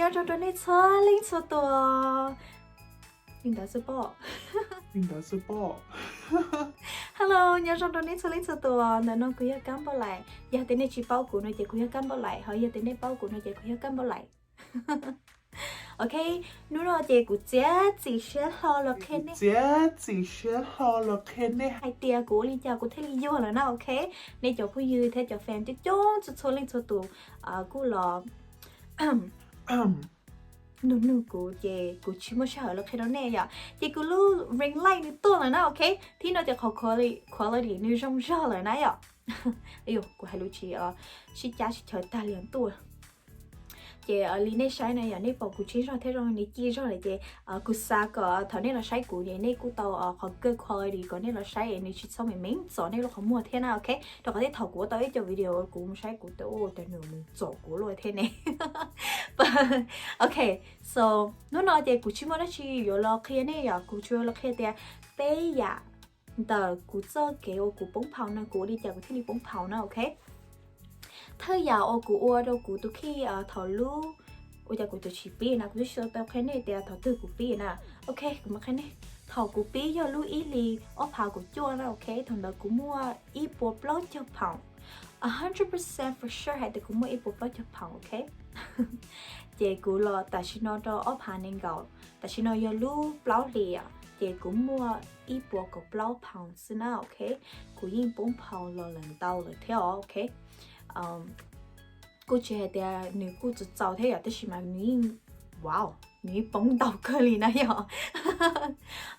Nyob zoo rau nej txhua leej txhua tus. Li ntawd xwb pob. Li ntawd xwb pob. Hello, nyob zoo rau nej txhua leej txhua tus. Ntawm no kuv yog Kab Npauj Laim. Yog tias nej tsis paub kuv no ces kuv yog Kab Npauj Laim, ho yog tias nej paub kuv no ces kuv yog Kab Npauj Laim. Ok, hnub no ces kuv txiav txim siab hlo los qhia nej, txiav txim siab hlo los qhia nej hais tias kuv ua li cas kuv thiaj li yuag lawm na. Ok, nej cov phooj ywg thiab cov fan coob coob txhua txhua leej txhua tus kuj los nug nug kuv ces kuv tsis muaj sij hawm los qhia rau nej yom. Ces kuv lub ring light nws tuaj lawm na. Ok, thib no ces qhov quali-, quality nws zoo zog lawm na yom. Kuv hais lus tsis sib cab sib chaw tag li tuaj. Ces li nej saib na yom, nej pom kuv tseeb zog thiab zoo li ci zog lawm ces kuv xav kom thaum nej los saib kuv ces nej kuj tau qhov good quality kom nej los saib es nws tsis txhob meem meem txom nej lub qhov muag thiab na. Ok, rau qhov tej thaum kuv ua tau ib co video kuv mus saib kuv tau ua cas nws mus txom kuv luaj thiab ne. Ok, so hnub no ces kuv tsis muaj dab tsi yuav los qhia nej yom, kuv tsuas los qhia tias peb yam ntawm kuv txoj kev uas kuv poob phaus no, kuv ua li cas kuv thiaj li poob phaus na. Ok, thawj yam uas kuv ua rau kuv tus kheej thaum lub, ua cas kuv tseem tsis pib na, kuv twb tsis tau qhia nej tias thaum twg kuv pib na. Ok, kuv mam qhia nej. Thaum kuv pib yog lub ib hlis ob phav kaum cuaj na. Ok, thaum ntawd kuv muaj ib puas plaub caug phaus. A hundred percent for sure hais tias kuv muaj ib puas plaub caug phaus. Ok, ces kuv los tam sim no rau ob phav nees nkaum, tam sim no yog lub plaub hlis, ces kuv muaj ib puas kaum plaub phaus xwb na. Ok, kuv yeej poob phaus los lawm ntau lawm thiab os. Ok, kuj tsis hais tias nws kuj txaus txaus thiab yom, tab sis mas nws yeej, wow, nws yeej poob ntau kawg li na yom.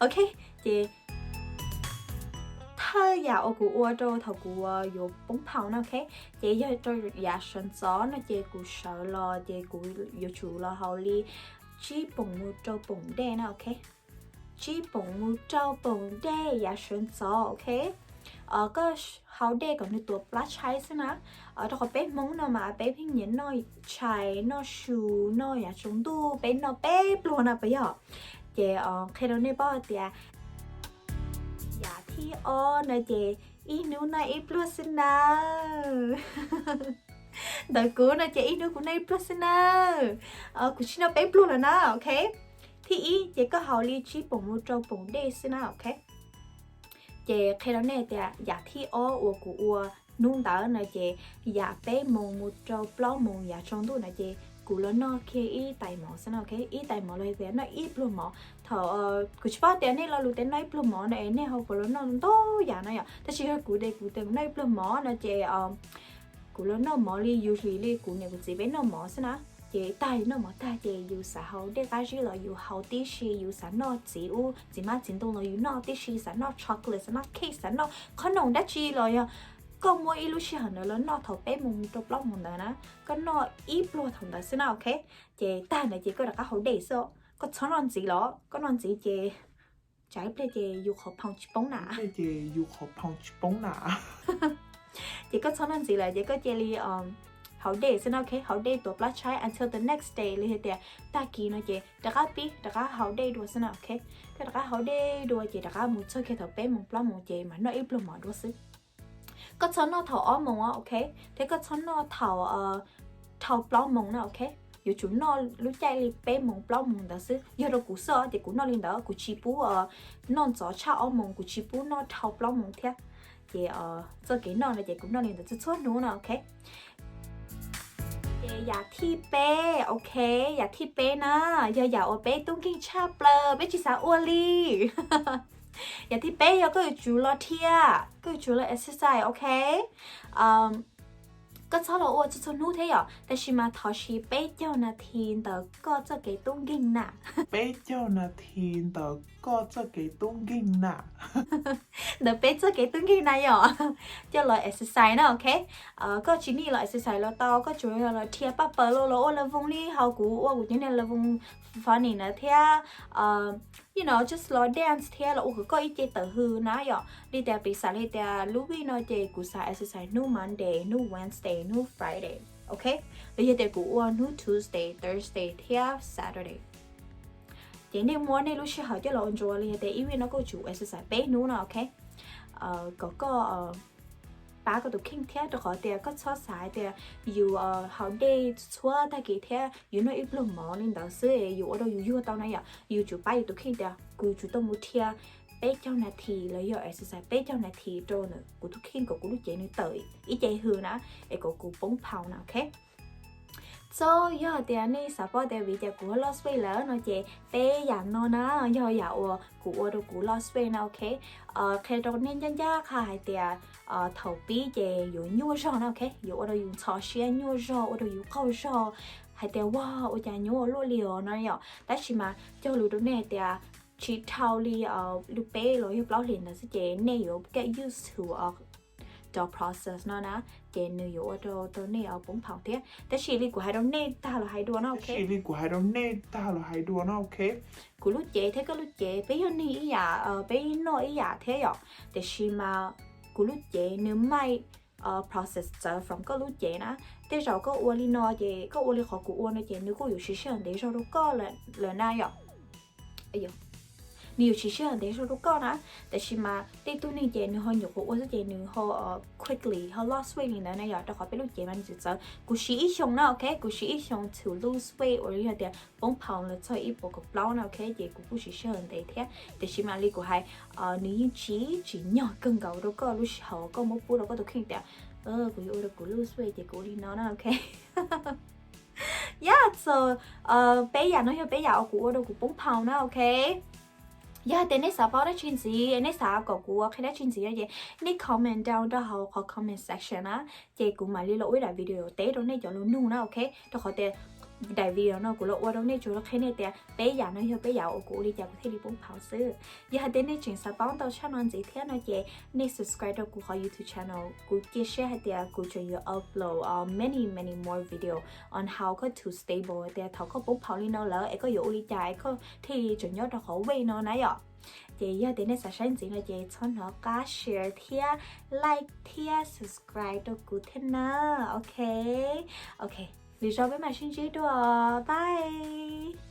Ok, ces thawj yam uas kuv ua rau thaum kuv yuav poob phaus na. Ok, ces yog rau yav sawv ntxov no ces kuv sawv los ces kuv yuav tsum los haus li tsib poom mus rau poom dej na. Ok, tsib poom mus rau poom dej yav sawv ntxov. Ok, koj haus dej kom nws tuav plab tshaib xwb na. Rau qhov peb Hmoob no mas peb pheej nyiam noj tshais, noj su, noj yav tsaus ntuj, peb noj peb pluag na puas yog? Ces qhia rau nej paub tias yam thib ob no ces ib hnub noj ib pluag xwb na. Ntawm kuv no ces ib hnub kuv noj ib pluag xwb na. Kuv tsis noj peb pluag lawm na. Ok, thib ib ces koj haus li tsib poom mus rau poom dej xwb na. Ok, ces qhia rau nej tias yam thib ob uas kuv ua hnub ntawd no ces yam peb moos mus rau plaub moos yav tsaus ntuj no ces kuv los noj kiag ib tais mov xwb na. Ok, ib tais mov los tias noj ib pluag mov. Thaum, kuv tsis paub tias nej lo lus tias noj ib pluag mov no es nej ho puas los noj ntau yam no yom, tab sis yog kuv ces kuv tias kuv noj ib pluag mov no ces kuv los noj mov li usually li kuv niam kuv txiv peb noj mov xwb na. Ces tag noj mov tag ces yus xav haus dej qab zib los yus haus tib si, yus xav noj txiv ub txiv hmab txiv ntoo los yus noj tib si, xav noj chocolate, xav noj cake, xav noj qhob noom dab tsi los yog koj muaj ib lub sij hawm ntawd los noj thaum peb moos rau plaub moos ntawd na, koj noj ib pluag thaum ntawd xwb na. Ok, ces tag ntawd ces koj rov qab haus dej xwb. Koj txhob noj ntxiv los, koj noj ntxiv ces tsam ib pliag ces yus qhov phoo tsis poob na. Ces yus qhov phoo tsis poob na. Ces koj txhob noj ntxiv lawm ces koj cia li haus dej xwb na. Ok, haus dej tuav plab tshaib until the next day, li hais tias tag kis no ces rov qab pib rov qab haus dej dua xwb na. Ok, koj rov qab haus dej dua ces rov qab mus txog kiag thaum peb moos plaub moos ces mam noj ib pluag mov dua xwb. Koj txhob noj thaum ob moos, ok, thiab koj txhob noj thaum dhau plaub moos na. Ok, yuav tsum noj lub caij li peb moos plaub moos ntawd xwb. Yog rau kuv xwb ces kuv noj li ntawd, kuv tsis pub noj ntxov tshaj ob moos, kuv tsis pub noj dhau plaub moos thiab. Ces txoj kev noj no ces kuv noj li ntawd txhua txhua hnub no. Ok, ces yam thib peb, ok, yam thib peb na yog yam uas peb tub nkeeg tshaj plaws peb tsis xav ua li. Yam thib peb yog koj yuav tsum los dhia, koj yuav tsum los exercise. Ok, koj txhob los ua txhua txhua hnub thiab yom, tab sis mas thov siv peb caug nas this ntawm koj txoj kev tub nkeeg na. Peb caug nas this ntawm koj txoj kev tub nkeeg na. Ntawm peb txoj kev tub nkeeg na yom, coj los exercise na. Ok, koj tsis need los exercise los tau, koj tsuas yog los dhia paj paws los los ua lawv voos li hauv kuv ua kuv cov niag lawv voos funny na thiab, you know, just los dance thiab los ua kom koj ib ce tawm hws na yom. Li tias piv xam li tias lub week no ces kuv xav exercise hnub Monday, hnub Wednesday, hnub Friday. Ok, los yog tias kuv ua hnub Tuesday, Thursday thiab Saturday. Ces nej muab nej lub sij hawm coj los ua ntsuas li hais tias ib week no koj tsum exercise peb hnub no. Ok, kom koj pab koj tus kheej thiab, rau qhov tias koj txhob xav hais tias yus haus dej txhua tag kis thiab yus noj ib pluag mov li ntawd xwb es yus ua rau yus yuag tau na yom. Yus tsum pab yus tus kheej tias kuv tsum tau mus dhia peb caug nas this los yog exercise peb caug nas this rau ntawm kuv tus kheej kom kuv lub cev nws tawm ib ce hws na, es kom kuv poob phau na, ok. So yog tias nej xav paub tias vim cas kuv ho loj sway lawm no ces peb yam no na yog yam uas kuv ua rau kuv loj sway na, ok. Qhia rau nej ncaj ncaj qha hais tias thaum pib ces yuav nyuaj zog na, ok, yuav ua rau yus ntxhov siab nyuaj zog, ua rau yus qaug zog hais tias ua, ua cas nyuaj ua luaj li os no yom. Tab sis mas cog lus rau nej hais tias tsis dhau li lub peb los yog plaub hlis ntawd xwb ces nej yuav get used to the process no na, ces nws yuav ua rau nej poob phau thiab. Tab sis li kuv hais rau nej tag los hais dua no, ok, li kuv hais rau nej tag los hais dua no, ok. Kuv lub cev thiab koj lub cev peb yog neeg ib yam, peb noj ib yam thiab yom, tiam sis mas kuv lub cev nws might process txawv from koj lub cev na. Tej zaum koj ua li no ces koj ua li qhov kuv ua no ces nws kuj yuav siv sij hawm ntev zog rau koj lawm na yom. Nws yuav siv sij hawm ntev zog rau koj na, tab sis mas tej tug neeg ces nws ho nyuam qhuav ua xwb ces nws ho quickly ho loj sway li ntawd na yom, rau qhov peb lub cev mas nws txawv txawv. Kuv siv ib xyoos na, ok, kuv siv ib xyoos to lose weight uas yog tias poob phau los txog ib puas kaum plaub na, ok, ces kuv kuj siv sij hawm ntev thiab. Tiam sis mas li kuv hais, nws yeej tsis tsim nyog kawg nkaus rau koj lub sij hawm koj muab pub rau koj tus kheej tias kuv yuav ua rau kuv lose weight ces kuv ua li no na, ok. Yeah, so peb yam no yog peb yam uas kuv ua rau kuv poob phau na, ok. Yog hais tias nej xav paub dab tsi ntxiv, nej xav kom kuv ua qhia dab tsi ntxiv no ces nej comment down rau hauv qhov comment section na, ces kuv mam li los ua ib daim video teb rau nej cov lus nug na, ok. Rau qhov tias daim video no kuv los ua rau nej tsuas los qhia nej tias peb yam no yog peb yam uas kuv ua li cas kuv thiaj li poob phau xwb. Yog hais tias nej tseem xav paub ntau tshaj no ntxiv thiab no ces nej subscribe rau kuv qhov YouTube channel, kuv cia siab hais tias kuv tseem yuav upload many many more video on how koj to stable tias thaum koj poob phau li no lawm es koj yuav ua li cas es koj thiaj li tseem nyob rau qhov weight no na yom. Ces yog tias nej xav saib ntxiv no ces txhob hnov qab share thiab like thiab subscribe rau kuv thiab na, ok. Ok, lwm zaus peb mam sib ntsib dua, bye.